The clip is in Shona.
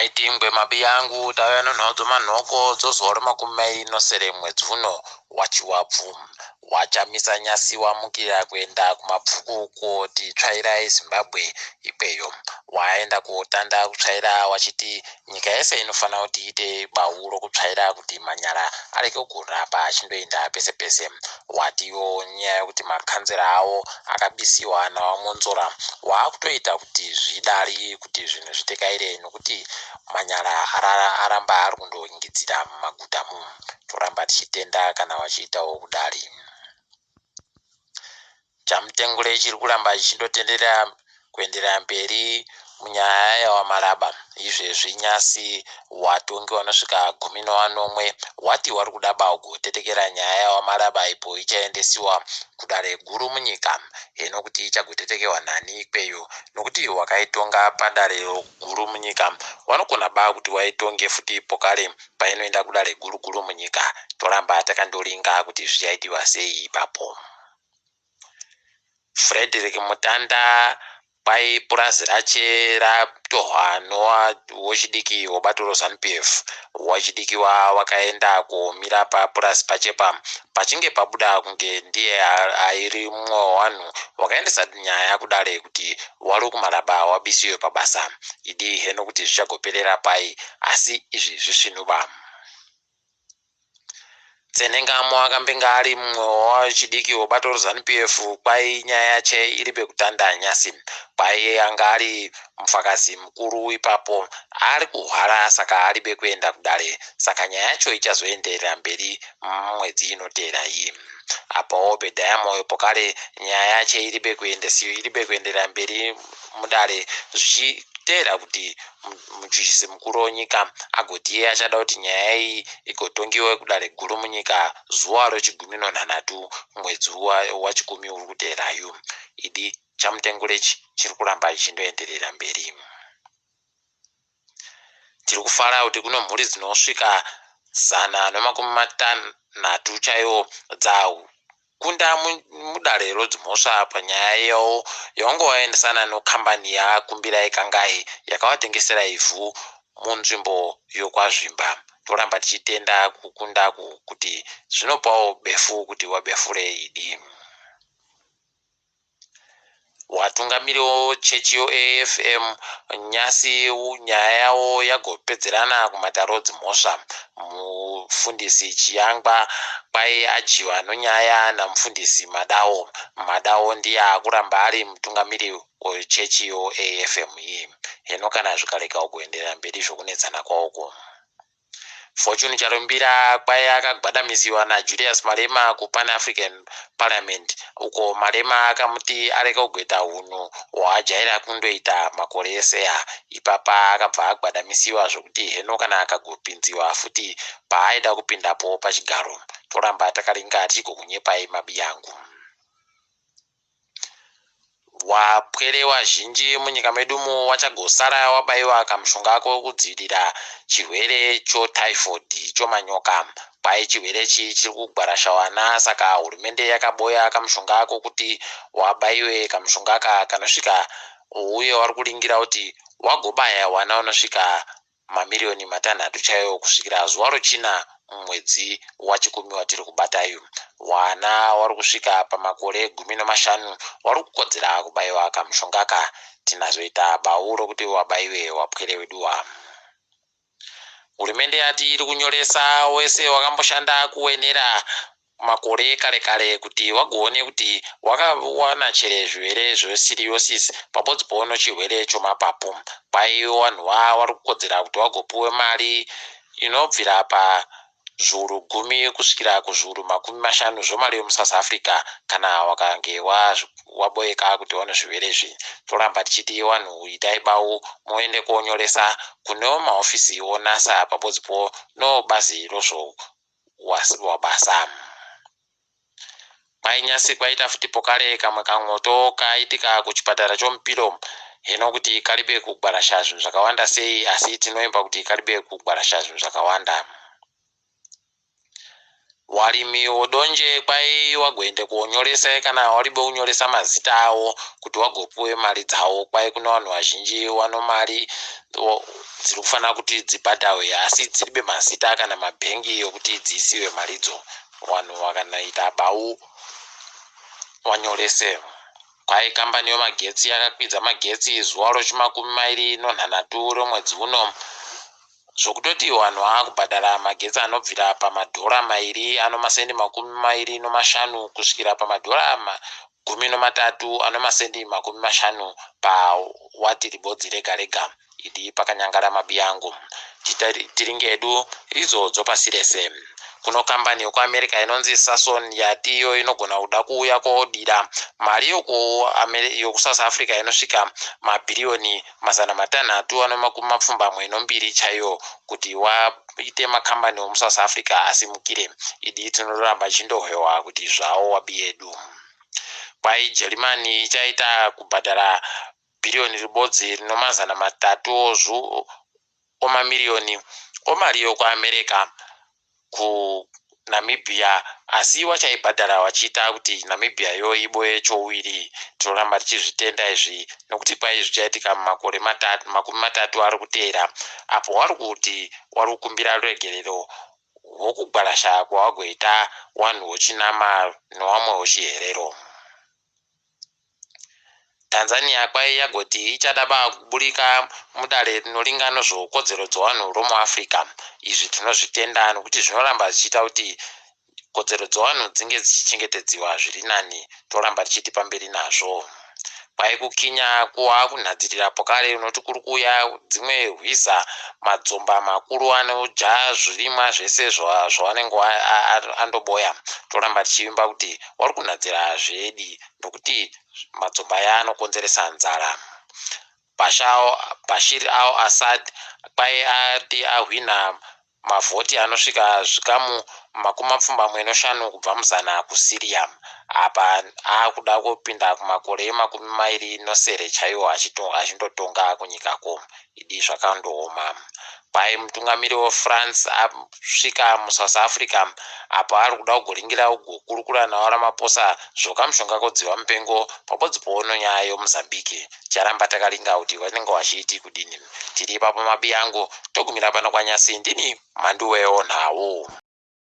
Maitingwe mabiyangu tauya nenhau dzomanhoko dzozuva remakumi mairi nosere mwedzi uno waChivabvu. WaChamisa nyasi wamukira kuenda kuMabvuku koti tsvairai Zimbabwe ikweyo. Waenda kotanda kutsvaira wachiti nyika yese inofanira kuti iite bau rokutsvaira kuti manyara arege kuramba achindoenda pese pese. Watiwo nyaya yekuti makanzera avo akabisiwa naVaMwonzora waakutoita kuti zvidari kuti zvinhu zvitekaire nokuti manyara aramba ari kundoingidzira mumagutamu. Toramba tichitenda kana vachiitawo kudari. Chamutengure chiri kuramba chichindotenderera kuenderera mberi munyaya yaVaMalaba. Izvezvi nyasi watongi vanosvika gumi nevanomwe wati wari kuda bagotetekera nyaya yaVaMalaba ipo ichaendesiwa kudare guru munyika. Heno kuti ichagotetekewa nani ikweyo nokuti wakaitonga padare guru munyika wanogona ba kuti waitonge futi pokare painoenda kudare guru guru munyika. Toramba takandoringa kuti zvichaitiwa sei ipapo. Frederick Mutanda kwai purazi rache ratohwa nowechidiki webato reZanu PF. Wechidiki wakaenda komira papurazi pachepa pachinge pabuda kunge ndiye airi mumwe wevanhu wakaendesa nyaya kudare kuti wari kumaraba wabisiwe pabasa. Idi heno kuti zvichagoperera pai asi izvi zvisvinuba. Tsenengamu akambenge ari mumwe wevechidiki webato reZanu PF kwai nyaya yache iri pekutanda nyasi. Kwai anga ari mufakazi mukuru ipapo ari kuhwara saka aribe kuenda kudare saka nyaya yacho ichazoenderera mberi mumwedzi inoteera iyi. Apawo Obediah Moyo pokare nyaya yache iribe kuendesiwa iribe kuenderera mberi mudare zvichiteera kuti muchuchisi mukuru wenyika agoti iye achada kuti nyaya iyi igotongiwe kudare guru munyika zuva rechigumi nonhanhatu mwedzi wachikumi uri kuteerayu. Idi chamutengurechi chiri kuramba chichindoenderera mberi. Tiri kufara kuti kune mhuri dzinosvika 150 chaiwo dzakunda mudare rodzimhosva panyaya yavo yavange vaendesana nokambani yaKumbirai Kangai yakavatengesera ivhu munzvimbo yokwaZvimba. Toramba tichitenda kukunda uku kuti zvinopawo befu kuti wabefure idi. Watungamiri wechechi yoAFM nyasi nyaya yavo yagopedzerana kumatare edzimhosva. Mufundisi Chiyangwa kwai adyiwa nonyaya namufundisi Madawo. Madawo ndiye akuramba ari mutungamiri wechechi yoAFM iyi. Heno kana zvikarega kuenderera mberi zvokunetsana kwawoko. Fortune Charumbira kwai akagwadamisiwa naJulius Malema kuPan African Parliament uko Malema akamuti arege kugoita hunhu hwaajaira kundoita makore ese aya. Ipapa akabva agwadamisiwa zvokuti heno kana akagopinziwa futi paaida kupindapo pachigaro. Toramba takaringa tichigokunyepai mabiyangu. Wapwere wazhinji munyika medu umu wachagosara wabaiwa kamushonga kokudzivirira chirwere chotyphoid chomanyoka. Kwai chirwere ichi chiri kugwarasha wana saka hurumende yakaboya kamushonga kokuti wabaiwe kamushonga aka kanosvika uye wari kuringira kuti wagobaya wana unosvika mamiriyoni matanhatu chaiwo kusvikira zuva rochina mumwedzi waChikumi watiri kubatayu. Wana wari kusvika pamakore gumi nemashanu wari kukodzera kubaiwa kamushonga aka. Tinazoita bau rokuti wabaiwe wapwere weduwa. Hurumende yati iri kunyoresa wese wakamboshanda kuWenera makore ekare kare kuti vagoone kuti wakawana chere zvirwere zvesiriosis pabodzipowo nochirwere chomapapu. Kwai vanhu vari kukodzera kuti vagopiwe mari inobvira pazviuru gumi kusvikira kuzviuru 50 zvemari yemuSouth Africa kana wakange waboeka kuti wane zvirwere izvi. Toramba tichiti vanhu itai bau muende konyoresa kune mahofisi oNASA pabodzipo nobazi rozvo wabasa. Kwainyasi kwaita futi pokare kamwe kamwoto kaitika kuchipatara choMupiro hino kuti karibe kugwarasha zvinhu zvakawanda sei asi tinoimba kuti karibe kugwarasha zvinhu zvakawanda. Warimi wodonje kwai wagoende konyoresa kana waribe kunyoresa mazita awo kuti wagopuwe mari dzawo. Kwai kune vanhu vazhinji wano mari dziri kufanira kuti dzibhadharwe, asi dziribe mazita kana mabhengi ekuti dziisiwe maridzo. Vanhu vakanaita bau wanyorese. Kwai kambani yemagetsi yakakwidza magetsi zuva rochimakumi mairi nonhanhatu romwedzi uno, zvokutoti vanhu vaakubhadhara magetsi anobvira pamadhora mairi anomasendi 25 kusvikira pamadhora 13 anomasendi 50 pawati ribodzi rega rega. Idi pakanyangara mabiyangu tiringedu ridzo dzopasi rese. Kuno kambani yokuAmerica inonzi Sasson yati iyo inogona kuda kuuya kodira mari yokuSouth Africa inosvika mabhiriyoni 682 chaiyo kuti waite makambani omuSouth Africa asimukire. Idi tinoramba tichindohwewa kuti zvawo wabiyedu. Kwai Jerimani ichaita kubhadhara bhiriyoni ribodzi rino 300 omamiriyoni omari yokuAmerica kuNamibia, asi wachaibhadhara wachiita kuti Namibia yo iboye chowiri. Tinoramba tichizvitenda izvi nokuti kwai zvichaitika mumakore 30 ari kuteera, apo wari kuti wari kukumbira ruregerero rwokugwarasha kwawagoita wanhu wochinama nowamwe wochiherero. Tanzania kwai yagoti ichada kuburika mudare rinoringa nezvekodzero dzevanhu romuAfrica. Izvi tinozvitenda nokuti zvinoramba zvichiita kuti kodzero dzevanhu dzinge dzichichengetedziwa zviri nani. Toramba tichiti pamberi nazvo. Kwai kuKenya kwakunhadzirira pokare unoti kuri kuuya dzimwe hwiza, madzomba makuru anodya zvirimwa zvese zvavanenge andoboya. Toramba tichivimba kuti wari kunhadzira zvedi nokuti madzomba aya anokonzeresa nzara. Bashir al-Assad kwai ati ahwina mavhoti anosvika zvikamu 75 kubva muzana kuSyria. Apa aakuda kupinda kumakore 27 chaiwo achindotonga kunyikako. Idi zvakandooma. Kwai mutungamiri weFrance asvika muSouth Africa apo ari kuda kugoringira kugokurukura naVaRamaphosa zvokamushonga kodziva mupengo pabodzi poono nyaya yoMozambique. Ticharamba takaringa kuti vanenge vachiiti kudini. Tiri ipapo mabiyangu, togumira pano kwanyasi. Ndini Mhanduwewo nhau.